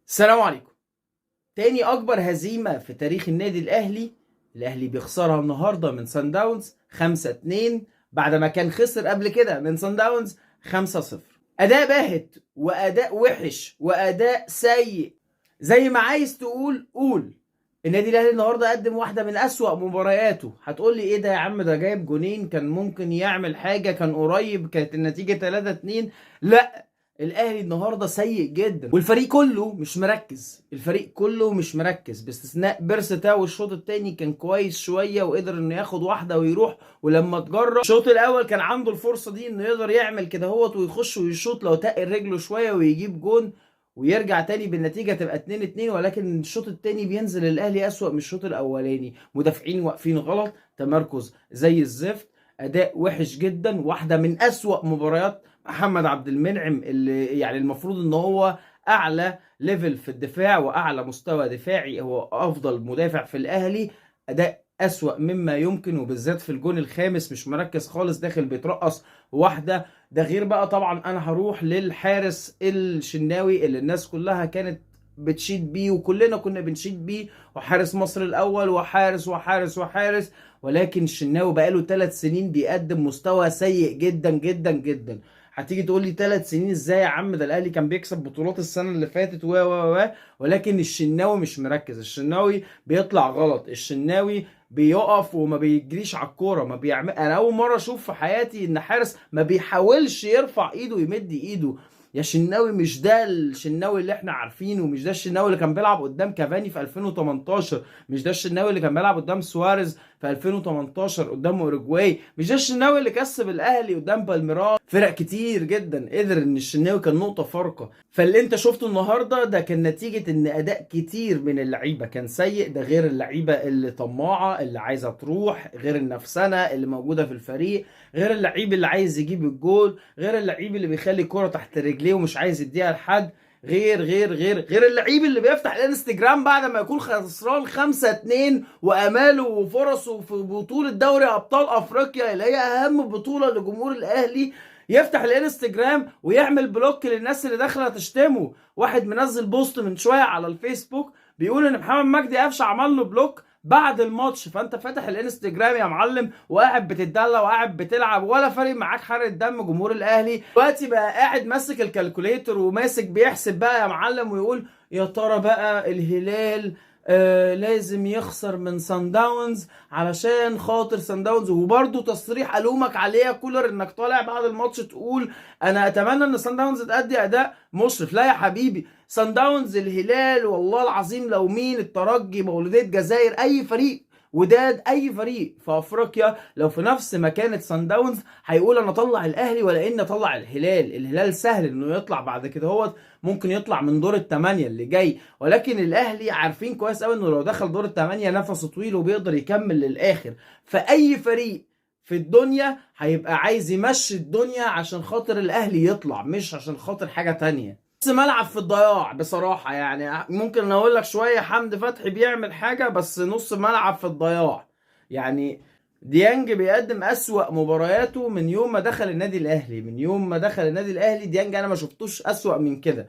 السلام عليكم. تاني اكبر هزيمة في تاريخ النادي الاهلي، الاهلي بيخسرها النهارده من سان داونز 5-2 بعد ما كان خسر قبل كده من سان داونز 5-0. اداء باهت واداء وحش واداء سيء، زي ما عايز تقول قول. النادي الاهلي النهارده قدم واحدة من اسوأ مبارياته. هتقول لي ايه ده يا عم، ده جايب جونين، كان ممكن يعمل حاجه، كان قريب، كانت النتيجة 3-2. لا، الاهلي النهارده سيء جدا، والفريق كله مش مركز، الفريق كله مش مركز باستثناء بيرسي تاو. الشوط الثاني كان كويس شوية وقدر انه ياخد واحدة ويروح، ولما اتجرى الشوط الاول كان عنده الفرصة دي انه يقدر يعمل كده هوت ويخش ويشوط لو تقل رجله شوية ويجيب جون ويرجع تاني بالنتيجة تبقى 2-2. ولكن الشوط الثاني بينزل الاهلي اسوأ من الشوط الاولاني، مدافعين واقفين غلط، تمركز زي الزفت، اداء وحش جدا، واحدة من اسوأ مباريات محمد عبد المنعم اللي يعني المفروض ان هو اعلى level في الدفاع واعلى مستوى دفاعي، هو افضل مدافع في الاهلي. اداء اسوأ مما يمكن، وبالذات في الجون الخامس مش مركز خالص، داخل بيترقص واحدة. ده غير بقى طبعا انا هروح للحارس الشناوي اللي الناس كلها كانت بتشيد بيه وكلنا كنا بنشيد بيه، وحارس مصر الاول وحارس وحارس وحارس، ولكن الشناوي بقاله 3 سنين بيقدم مستوى سيء جدا جدا جدا. هتيجي تقول لي 3 سنين ازاي يا عم، ده الاهلي كان بيكسب بطولات السنة اللي فاتت و و و ولكن الشناوي مش مركز، الشناوي بيطلع غلط، الشناوي بيقف وما بيجريش على الكورة، ما بيعمل. انا اول مرة اشوف في حياتي ان حارس ما بيحاولش يرفع ايده ويمد ايده. يا شناوي، مش ده الشناوي اللي احنا عارفينه، مش ده الشناوي اللي كان بيلعب قدام كافاني في 2018، مش ده الشناوي اللي كان بيلعب قدام سواريز في 2018 قدام اوروجواي، مش ده الشناوي اللي كسب الاهلي قدام بالميراس. فرق كتير جدا قدر ان الشناوي كان نقطة فارقه. فاللي انت شفته النهارده ده كان نتيجة ان اداء كتير من اللعيبة كان سيء، ده غير اللعيبة اللي طماعه اللي عايزه تروح، غير النفسنه اللي موجودة في الفريق، غير اللعيب اللي عايز يجيب الجول، غير اللعيب اللي بيخلي الكرة تحت رجليه ومش عايز يديها لحد، غير غير غير غير اللعيب اللي بيفتح الانستجرام بعد ما يكون خسران 5-2 واماله وفرصه في بطولة دوري ابطال افريقيا اللي هي اهم بطولة لجمهور الاهلي، يفتح الانستجرام ويعمل block للناس اللي داخله تشتمه. واحد منزل post من شوية على الفيسبوك بيقول ان محمد مجدي قفشه عمل له block بعد الماتش، فانت فاتح الانستجرام يا معلم وقاعد بتدلع وقاعد بتلعب ولا فارق معاك حرق الدم. جمهور الاهلي دلوقتي بقى قاعد ماسك ال calculator وماسك بيحسب بقى يا معلم، ويقول يا ترى بقى الهلال لازم يخسر من سان داونز علشان خاطر سان داونز. وبرده تصريح الومك عليه يا كولر انك طالع بعد الماتش تقول انا اتمنى ان سان داونز تأدي اداء مشرف. لا يا حبيبي، سان داونز، الهلال، والله العظيم لو مين، الترجي، مولودية جزائر، اي فريق، وداد، اي فريق في افريقيا لو في نفس مكانة سان داونز هيقول انا اطلع الاهلي ولا ان اطلع الهلال. الهلال سهل انه يطلع بعد كده، هو ممكن يطلع من دور الثمانية اللي جاي، ولكن الاهلي عارفين كويس قوي انه لو دخل دور الثمانية نفسه طويل وبيقدر يكمل للاخر. فاي فريق في الدنيا هيبقى عايز يمشي الدنيا عشان خاطر الاهلي يطلع، مش عشان خاطر حاجة تانية. نص ملعب في الضياع بصراحة، يعني ممكن اقول لك شوية حمدي فتحي بيعمل حاجة، بس نص ملعب في الضياع. يعني ديانج بيقدم أسوأ مبارياته من يوم ما دخل النادي الأهلي، من يوم ما دخل النادي الأهلي ديانج أنا ما شفتوش أسوأ من كده،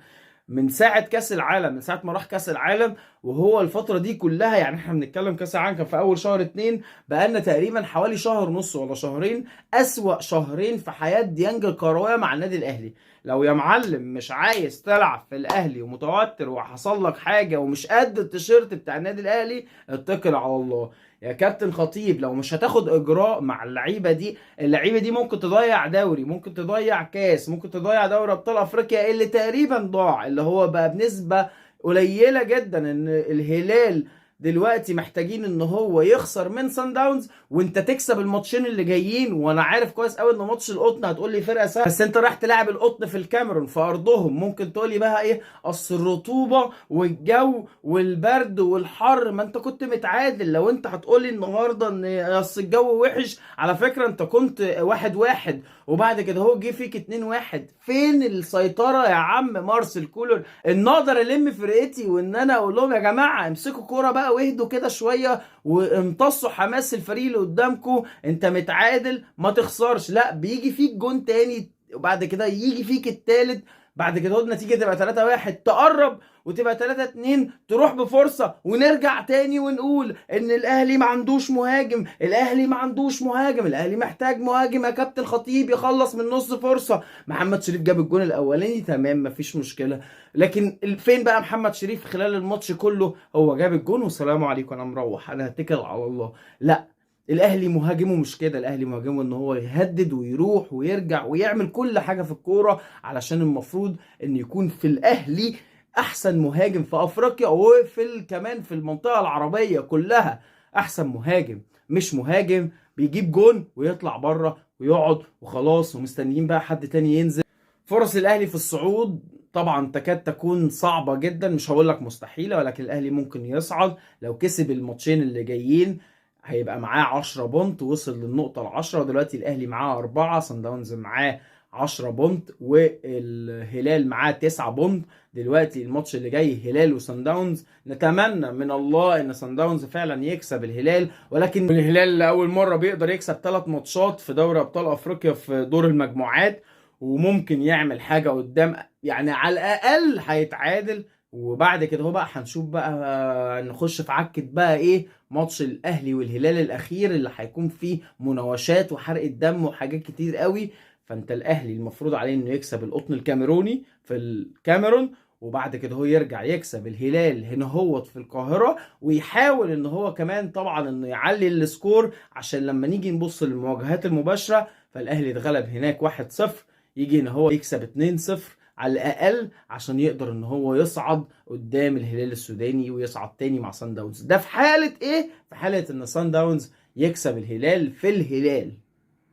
من ساعة كأس العالم، من ساعة ما راح كأس العالم وهو الفترة دي كلها. يعني احنا بنتكلم كأس العالم كان في أول شهر 2، بقالنا تقريبا حوالي شهر ونص ولا شهرين، أسوأ شهرين في حياة ديانج الكروية مع النادي الأهلي. لو يا معلم مش عايز تلعب في الاهلي ومتوتر وحصل لك حاجة ومش قد التيشيرت بتاع النادي الاهلي، اتكل على الله يا كابتن خطيب. لو مش هتاخد اجراء مع اللعيبة دي، اللعيبة دي ممكن تضيع دوري، ممكن تضيع كاس، ممكن تضيع دوري ابطال افريقيا اللي تقريبا ضاع، اللي هو بقى بنسبة قليله جدا ان الهلال دلوقتي محتاجين ان هو يخسر من سان داونز وانت تكسب الماتشين اللي جايين. وانا عارف كويس قوي ان ماتش القطن هتقول لي فرقه سهلة، بس انت رايح تلعب القطن في الكاميرون في ارضهم، ممكن تقول لي بقى ايه اصل الرطوبة والجو والبرد والحر، ما انت كنت متعادل. لو انت هتقول لي النهارده ان اصل الجو وحش، على فكرة انت كنت 1-1 وبعد كده هو جه فيك 2-1. فين السيطرة يا عم مارسيل كولر؟ ان اقدر الم فرقتي وان انا اقول لهم يا جماعة امسكوا كورة بقى واهدوا كده شوية وامتصوا حماس الفريق اللي قدامكم، انت متعادل ما تخسرش. لا، بيجي فيك جون تاني وبعد كده يجي فيك التالت. بعد كده النتيجة تبقى 3-1، تقرب وتبقى 3-2، تروح بفرصه، ونرجع تاني ونقول ان الاهلي ما عندوش مهاجم، الاهلي ما عندوش مهاجم، الاهلي محتاج مهاجم يا كابتن خطيب يخلص من نص فرصة. محمد شريف جاب الجون الاولاني، تمام، مفيش مشكلة، لكن فين بقى محمد شريف خلال الماتش كله؟ هو جاب الجون والسلام عليكم، انا مروح، انا هتكل على الله. لا، الاهلي مهاجمه مش كده، الاهلي مهاجمه ان هو يهدد ويروح ويرجع ويعمل كل حاجة في الكوره، علشان المفروض ان يكون في الاهلي احسن مهاجم في افريقيا وفي كمان في المنطقة العربية كلها، احسن مهاجم، مش مهاجم بيجيب جون ويطلع بره ويقعد وخلاص ومستنيين بقى حد تاني ينزل. فرص الاهلي في الصعود طبعا تكاد تكون صعبة جدا، مش هقول لك مستحيلة، ولكن الاهلي ممكن يصعد لو كسب الماتشين اللي جايين، هيبقى معاه 10 point، وصل للنقطة العشرة. دلوقتي الأهلي معاه 4، صن داونز معاه 10 point، والهلال معاه 9 point. دلوقتي الماتش اللي جاي هلال وصن داونز، نتمنى من الله ان صن داونز فعلا يكسب الهلال، ولكن الهلال لأول مرة بيقدر يكسب 3 ماتشات في دوري أبطال أفريقيا في دور المجموعات، وممكن يعمل حاجة قدام، يعني على الأقل هيتعادل. وبعد كده هو بقى هنشوف بقى، نخش في عكة بقى ايه ماتش الاهلي والهلال الاخير اللي هيكون فيه مناوشات وحرق الدم وحاجات كتير قوي. فانت الاهلي المفروض عليه انه يكسب القطن الكاميروني في الكاميرون، وبعد كده هو يرجع يكسب الهلال هنا هو في القاهرة، ويحاول ان هو كمان طبعا انه يعلي ال score، عشان لما نيجي نبص للمواجهات المباشرة فالاهلي اتغلب هناك 1-0، يجي ان هو يكسب 2-0 على الاقل عشان يقدر ان هو يصعد قدام الهلال السوداني ويصعد تاني مع سان داونز. ده في حالة ايه؟ في حالة ان سان داونز يكسب الهلال في الهلال.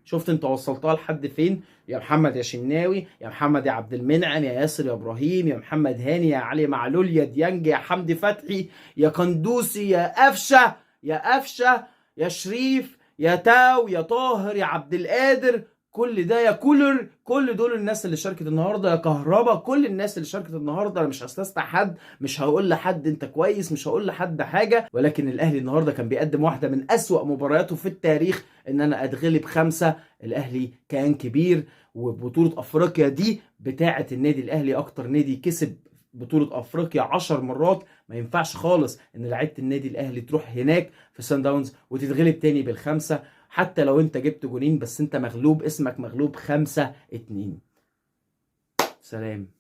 شفت انت وصلتها لحد فين يا محمد يا شناوي، يا محمد يا عبد المنعم، يا ياسر يا ابراهيم، يا محمد هاني، يا علي معلول، يا ديانج، يا حمدي فتحي، يا قندوسي، يا قفشه، يا قفشه، يا شريف، يا تاو، يا طاهر، يا عبد القادر، كل ده يا كولر، كل دول الناس اللي شاركت النهارده، يا كهربا، كل الناس اللي شاركت النهارده. انا مش هستثنى حد، مش هقول لحد انت كويس، مش هقول لحد حاجة، ولكن الاهلي النهارده كان بيقدم واحدة من اسوأ مبارياته في التاريخ، ان انا اتغلب 5. الاهلي كان كبير، وبطولة افريقيا دي بتاعه النادي الاهلي، اكتر نادي كسب بطولة افريقيا 10 مرات. ما ينفعش خالص ان لعيبة النادي الاهلي تروح هناك في سان داونز وتتغلب تاني بال5، حتى لو انت جبت جونين، بس انت مغلوب، اسمك مغلوب 5-2. سلام.